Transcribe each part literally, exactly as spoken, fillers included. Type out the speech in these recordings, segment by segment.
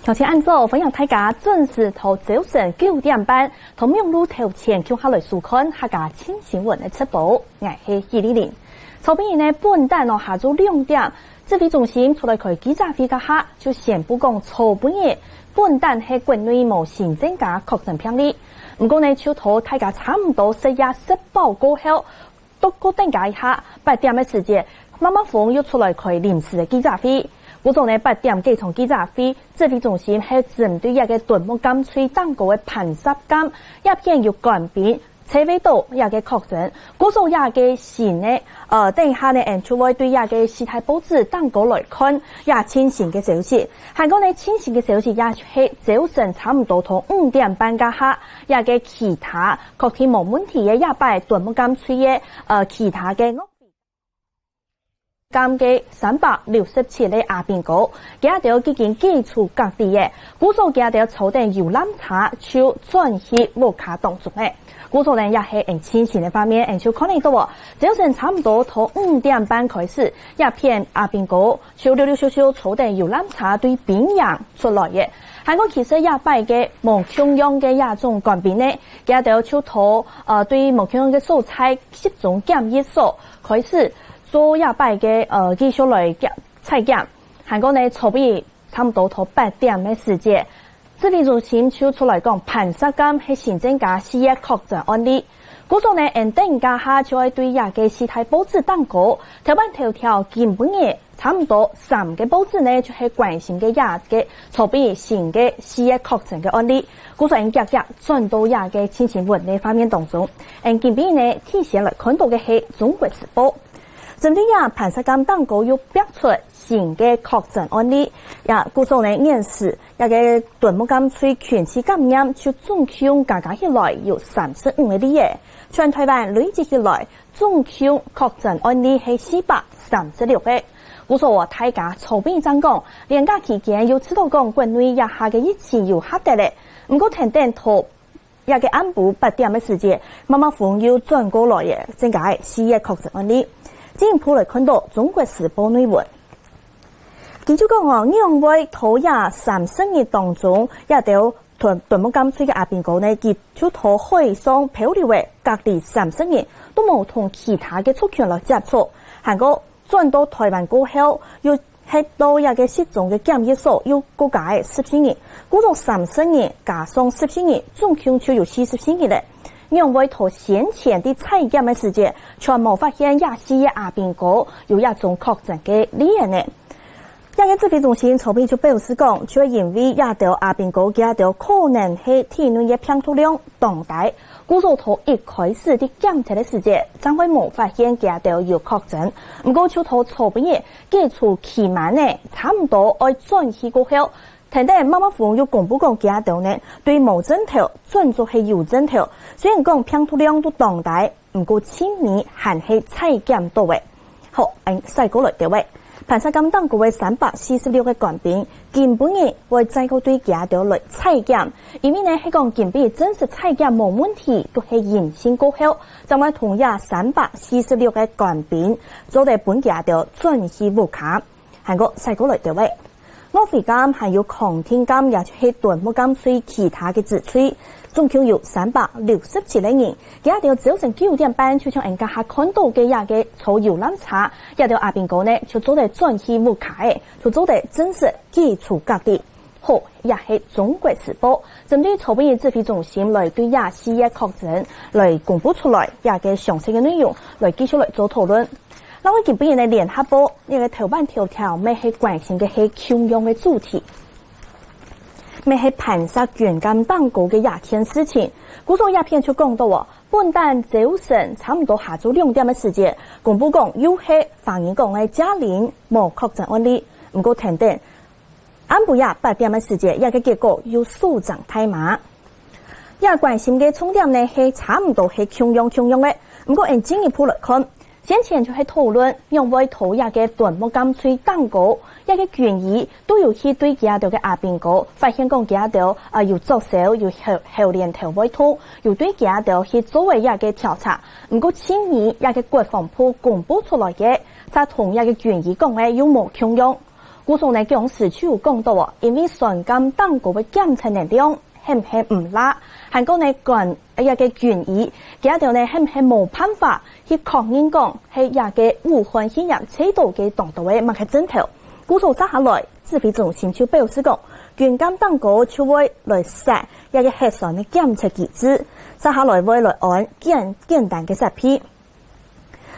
大家恁早，歡迎大家準時到朝晨九點半，到網路頭前共下來收看客家新新聞个直播。𠊎係許麗玲。昨晡日呢，本旦哦下晝兩點，指揮中心出來開記者會該下，就宣布講昨晡日本旦係國內無新增加確診病例。毋過呢，就到大家差毋多食夜食飽過後， 都過等加一下，八點个時節，馬馬虎虎又出來開臨時个記者會。故所呢，八點該場記者會，指揮中心係針對這个敦睦柑樹頂高个盤石柑，這片有官兵，查無到這个確診。故所這个新个，呃，等一下呢，𠊎就會對這个四大報紙頂高來看，這最新个消息。還過呢，最新个消息也係朝晨差毋多到五點半該下，這个其他 確定無問題个這擺敦睦柑樹个，呃，其他个柑个三百六十七个阿兵哥，佢兜已經解除隔離个，故所佢兜坐等遊覽車就轉去屋下當中个。故所呢，也係最新个畫面，𠊎就看得到哦。朝晨差毋多到五點半開始，這片阿兵哥就陸陸續續坐等遊覽車對兵營出來个。還過其實這擺个無共樣个這種官兵呢，佢兜就到，呃，對無共樣个所在 集中檢疫所開始做這擺个，呃，繼續來檢，採檢。還過呢，昨晡日差毋多到八點个時節，指揮中心就出來講，盤石柑係新增加四个確診案例。故所呢，𠊎等這下就愛對這个四大報紙頂高，頭版頭條今晡日 差毋多三个報紙呢，就係關心个這个昨晡日新个四个確診个案例。故所𠊎遽遽轉到這个最新个畫面當中。𠊎今晡日呢，首先來看到个係中國時報。針對這盤石柑頂高又爆出新个確診案例，也故所呢，現時這个敦睦柑樹群聚感染就總共加加起來有三十五个例仔，全臺灣累積起來 總共確診案例係四百三十六个。故所大家昨晡正講，連假期間又知道講國內這下个疫情有下跌咧。毋過跈等到這个暗晡八點个時節，馬馬虎虎又轉過來个，增加个四个確診案例。進一步來看到中國時報內文。佢就講哦，仰會到這三十日當中，這兜 敦，敦睦柑樹个阿兵哥呢，佢就到海上漂流个隔離三十日，都無同其他个族群來接觸。還過轉到臺灣過後，又歇到這个集中个檢疫所，又過加个十四日。故所三十日加上十四日，總共就有四十四日咧。仰會到先前在採檢个時節，全無發現這四个阿兵哥有這種確診个例仔呢？ 這个指揮中心昨晡就表示講，就係因為這兜阿兵哥佢兜可能係體內个病毒量當低，故所到一開始在檢測个時節，正會無發現佢兜有確診。毋過就到昨晡日解除期滿呢，差毋多愛轉去過後，跈等馬馬虎虎又公布講佢兜呢，對無症頭轉做係有症頭。雖然講病毒量都當低， 毋過盡尾還係採檢到个。好，𠊎等再過來兜仔。盤石柑頂高个三百四十六个官兵，今晡日會再過對佢兜來採檢，因為呢係講今晡日正式採檢無問題，都係陰性過後，正會同這三百四十六个官兵做得分佢兜轉去屋下。 還過再過來兜仔。岳飛柑還有康定柑也係敦睦柑樹其他个子樹，總共有三百六十七个人，佢兜朝晨九點半就像𠊎等這下看到个這个坐遊覽車，這兜阿兵哥呢就做得轉去屋下仔，就做得正式解除隔離。好，這係中國時報針對昨晡日指揮中心來對這四个確診來公布出來這个詳細个內容，來繼續來做討論。 另外今晡日呢，聯合報這个頭版頭條乜係關心个係共樣个主題，乜係盤石菌柑頂高个這件事情。故所這篇就講到哦，本旦朝晨差毋多下晝兩點个時節，公布講又係華人講个嘉陵無確診案例，毋過跈等 暗晡夜八點个時節，這个結果又續成大罵。這關心个重點呢係差毋多係共樣共樣个，毋過𠊎等進一步來看，先前就係討論仰會到這个敦睦柑樹頂高，這个軍醫都有去對佢兜个阿兵哥，發現講佢兜啊有作燒，有喉，喉嗹頭會痛，有對佢兜去做个這个調查。毋過盡尾這个國防部公布出來个，就同這个軍醫講个又無共樣。故所呢，講師就有講到哦，因為酸鹼蛋糕个檢測能量係毋係毋罅，還過呢，管，哎呀，个軍醫，佢兜呢係毋係無辦法去確認講係這个武漢肺炎測到个當多个麼个症頭。故所接下來，指揮中心就表示講，軍艦蛋糕就會來設這个核酸个檢測機制，接下來會來安簡簡單个設備。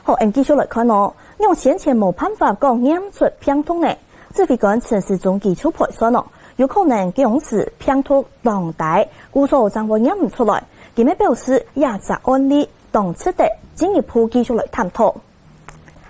好，𫣆繼續來看哦，仰先前無辦法講驗出病毒呢？指揮官陳時中佢就推算哦，有可能該時病毒當低，故所正會驗毋出來。佢乜表示這隻案例當值得進一步繼續來探討。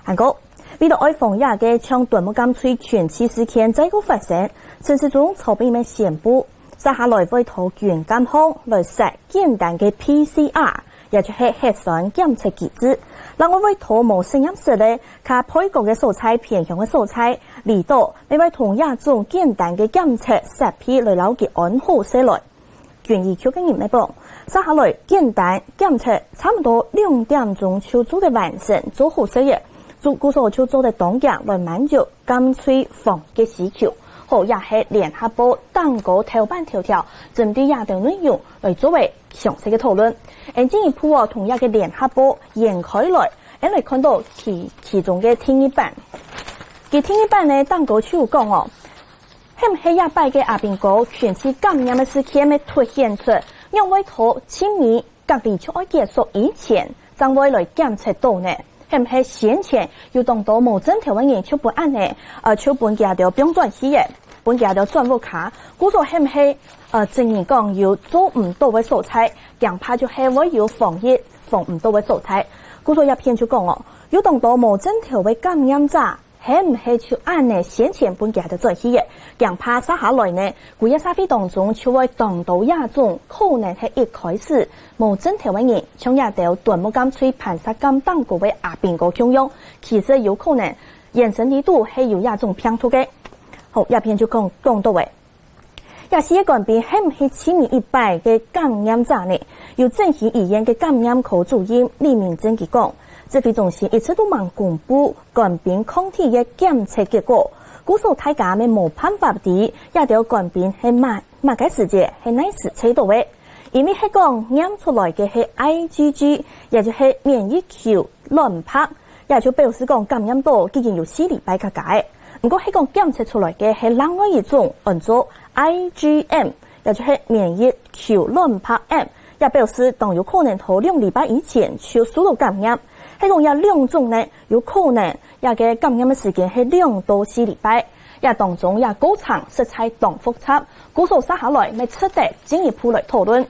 還過，為著愛防這个像端木崁水群聚事件再過發生，陳時中昨晡日宣布，接下來會同軍艦項來設簡單个P C R， 也就係核酸檢測機制。另外會同無實驗室个較背角个所在、偏鄉个所在、離島，乜會同這種簡單个檢測設備來摎佢安好勢來。軍醫局个人乜講，接下來簡單檢測差毋多兩點鐘就做得完成，做好勢个，故所就做得當遽來滿足 減脆防疫个需求。好，這係聯合報當高頭版頭條，針對這兜內容來做為詳細个討論。𫣆進一步哦，同這个聯合報掀開來，𫣆來看到其其中个第二版。佢第二版呢，當高就有講哦，係毋係這擺个阿兵哥群聚感染个事件乜凸顯出，仰會到七日 隔離就愛結束以前，正會來檢測到呢？係毋係先前有當多無症頭个人就分恁呢，呃，就分佢兜放轉去个，分佢兜轉屋下？故所係毋係，呃，真正講有做毋到个所在，驚怕就係會有防疫防毋到个所在。故所這篇就講哦，有當多無症頭个感染者， 係毋係就恁呢先前分佢兜轉去个？驚怕接下來呢，歸个社會當中就會當多這種可能係一開始無症頭个人，像這兜端木崁水盤石敢當高个阿兵哥共樣，其實有可能延伸裡肚係有這種病毒个。好，這篇就講講到个。 這四个官兵係毋係七月一擺个感染者呢？有振興醫院个感染科主任李明正佢講，指揮中心一直都吂公布官兵抗體个檢測結果，故所大家乜無辦法知這兜官兵係麼麼个時節係哪時測到个。因為係講驗出來个係I G G，也就係免疫球卵白， 也就表示講感染到已經有四禮拜較加个。毋過係講檢測出來个係另外一種安做I G M，也就係免疫球卵白M，也表示當有可能頭兩禮拜以前就受到感染。係講這兩種呢，有可能這个感染个時間係兩到四禮拜。這當中這過程實在當複雜，故所接下來乜值得進一步來討論。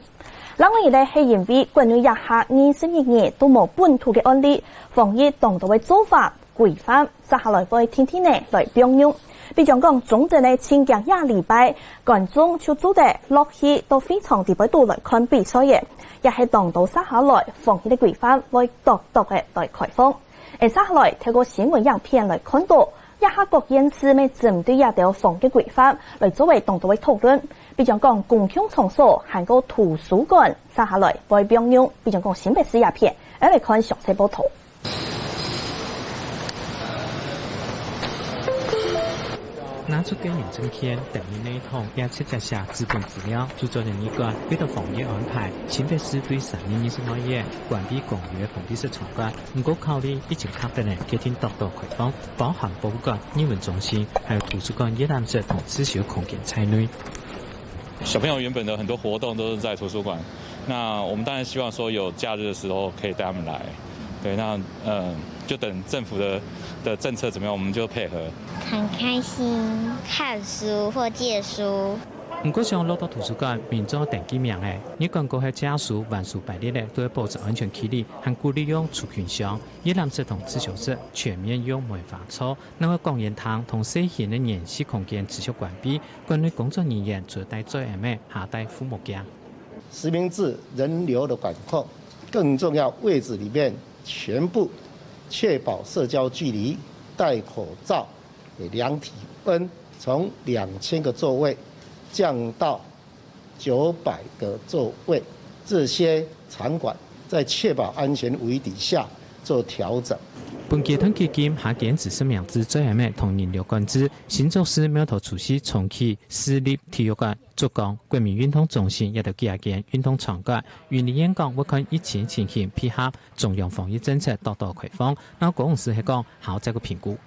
另外一個係因為國內這下二十一日都無本土个案例，防疫當多个做法規範，接下來會定定仔來放鬆。比將講，中正个清境這禮拜，觀眾就做得落去到會場底背肚來看比賽个，也係當多接下來防疫个規範會逐逐仔來開放。 接下來透過新聞影片來看到，這下各縣市乜針對這兜防疫規範來做為當多个討論，比將講公共場所還過圖書館，接下來會放鬆，比將講新北市這片，愛來看詳細報導。拿出个人證件，等於內桶也直接寫紙本資料，就做人一關，為了防疫安排，新北市對三月二十號夜關閉公有个封閉式場館。 毋過考慮疫情較緊个，決定逐逐開放，包含博物館、藝文中心，還有圖書館、閱覽室同自修空間在內。小朋友原本的很多活動都是在圖書館，那我們當然希望說有假日的時候可以帶他們來。對，那，嗯，就等政府的，的政策怎麼樣，我們就配合。很開心，看書或借書。 毋過想落到圖書館，免做登記名仔，你講過係借書、還書擺列仔，都愛保持安全距離，還鼓勵用族群箱、閱覽室同自修室，全面用梅花座，另外講演堂同細型个園區空間持續關閉，館內工作人員除了戴嘴掩仔，還戴護目鏡。實名制人流的管控，更重要位置裡面全部確保社交距離，戴口罩， 量體溫，從兩千個座位降到九百個座位，這些場館在確保安全為底下做調整。本階段基金還捐資十名資助，還有同人流管制，新竹市苗頭初四重啟市立體育館、竹江國民運動中心，也有幾下間運動場館。雲林縣講會看疫情情形，配合中央防疫政策，逐步開放。若公司係講，還愛再過評估。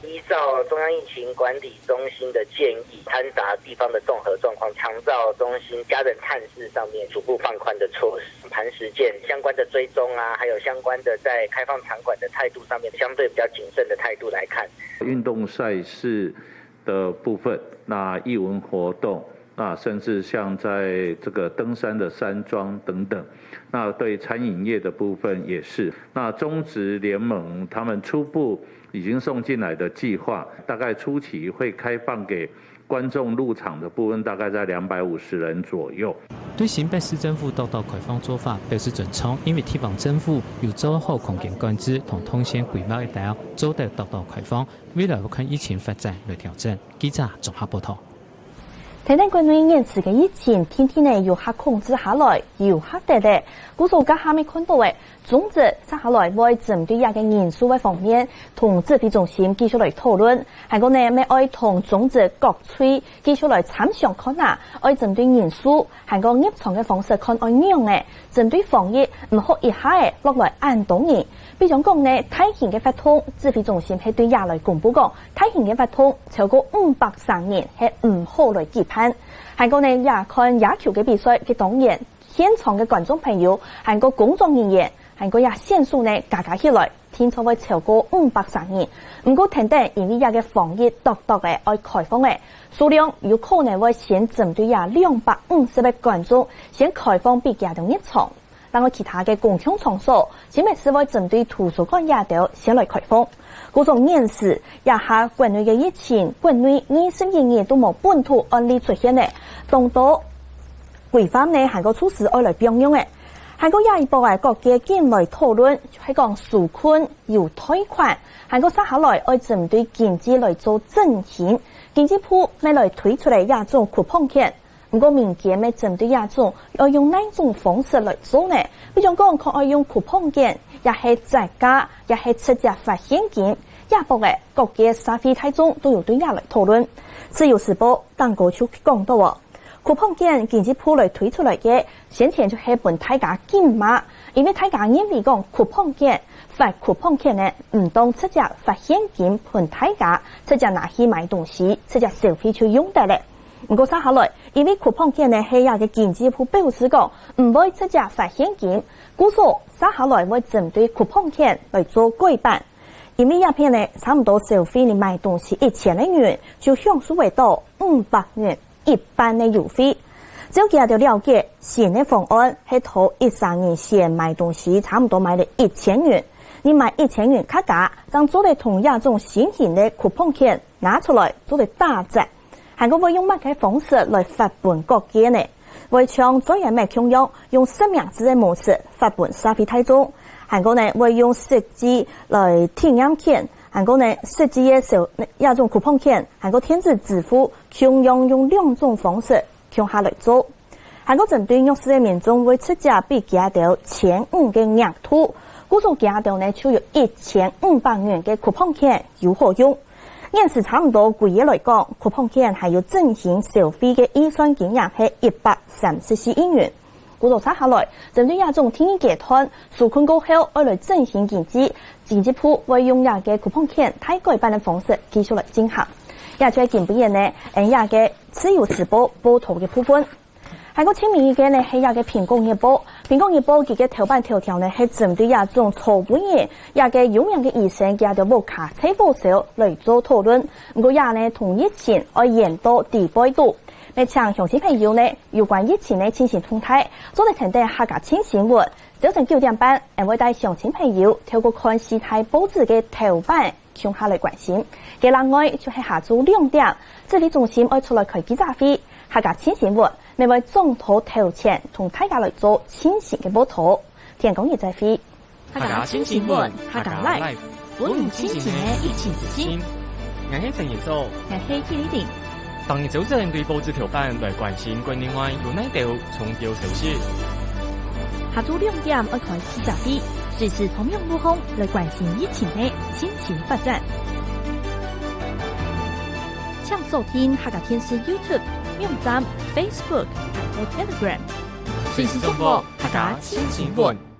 依照中央疫情管理中心的建议，勘察地方的综合状况，长照中心、家人探视上面逐步放宽的措施，磐石舰相关的追踪啊，还有相关的在开放场馆的态度上面，相对比较谨慎的态度来看。运动赛事的部分，那艺文活动，那甚至像在这个登山的山庄等等，那对餐饮业的部分也是。那中职联盟他们初步已经送进来的计划，大概初期会开放给观众入场的部分，大概在两百五十人左右。对新北市政府逐步開放做法表示尊重，因為地方政府有做好空間管制同動線規劃个等，做得逐步開放，未來會看疫情發展來調整。記者綜合報導。 台灣國內現時个疫情，定定仔有較控制下來，有較得咧。故所這下乜看到个，中職接下來會針對這个人數个方面，同指揮中心繼續來討論。還過呢，乜愛同中職各隊繼續來參詳看啊，愛針對人數，還過入場个方式看愛仰仔。針對防疫，毋好一下仔落來恁多人。比將講呢，大型个活動，指揮中心係對這來公布講， 大型个活動超過五百儕人係毋好來舉辦。還過呢，這看野球个比賽，該當然現場个觀眾朋友，還過工作人員，還過這選手呢，加加起來，定著會超過五百儕人。毋過跈等因為這个防疫逐步仔愛開放咧，數量有可能會先針對這兩百五十个觀眾，先開放分佢兜入場。 另外其他个公共場所，新北市會針對圖書館這兜先來開放。故所現時，這下國內个疫情，國內二十一日都無本土案例出現咧，當多規範呢，還過措施愛來變樣咧。還過這一波个各界緊來討論，就係講紓困有貸款，還過接下來愛針對經濟來做振興，經濟部乜來推出來這種酷碰券。 毋過民間乜針對這種愛用哪種方式來做呢？比將講，看愛用酷碰券，也係折價，也係直接發現金，這波仔各界社會大眾都有對這來討論。自由時報頂高就講到哦，酷碰券經濟部來推出來个，先前就係分大家禁罵，因為大家認為講酷碰券，發酷碰券呢，毋當直接發現金分大家，直接拿去買東西，直接消費就用得咧。 毋過接下來，因為酷碰券呢係這个經濟部表示講，毋會直接發現金，故所接下來會針對酷碰券來做改版。因為這片呢，差毋多消費你買東西一千个銀，就享受會到五百銀一半个優惠。照佢兜了解，新个方案係頭一儕人先買東西，差毋多買了一千銀，你買一千銀較加，正做得同這種新型个酷碰券拿出來，做得打折。 還過會用麼个方式來發分各界呢？會像最近乜共樣，用實名制个模式發分社會大眾。還過呢，會用實際來體驗券，還過呢，實際个小，這種酷碰券，還過電子支付，共樣用兩種方式共下來做。還過針對弱勢个民眾，會直接分佢兜千五个額度，故所佢兜呢就有一千五百元个酷碰券有好用。 現時差毋多歸月來講，酷碰券還有振興消費个預算金額係一百三十四億元。故所接下來，針對這種第二階段紓困過後，愛來振興經濟，經濟部會用這个酷碰券大改版个方式繼續來進行。這就係今晡日呢，恩這个自由時報報導个部分。 還過盡尾一個呢，係這个蘋果日報。蘋果日報佢个頭版頭條呢，係針對這種草本營，這个有名个醫生佢兜屋下在火燒來做討論。毋過這呢，同疫情愛延到底背肚。乜請鄉親朋友呢，有關疫情个最新動態，做得跈等客家新新聞。朝晨九點半，恩會帶鄉親朋友透過看四大報紙个頭版 共下來關心。該另外就係下晝兩點，指揮中心愛出來開記者會，客家新新聞乜會總統頭前同大家來做最新个報導。天光日再會。客家新新聞，客家Live，分你最新个疫情資訊。𠊎係陳仁祖，𠊎係K麗婷。逐日朝晨對報紙頭版來關心國內外有哪兜重要消息。下晝兩點愛開記者會，隨時同樣路項來關心疫情个進前發展。請鎖定客家電視YouTube、網站、Facebook、還有Telegram，隨時掌握客家新新聞。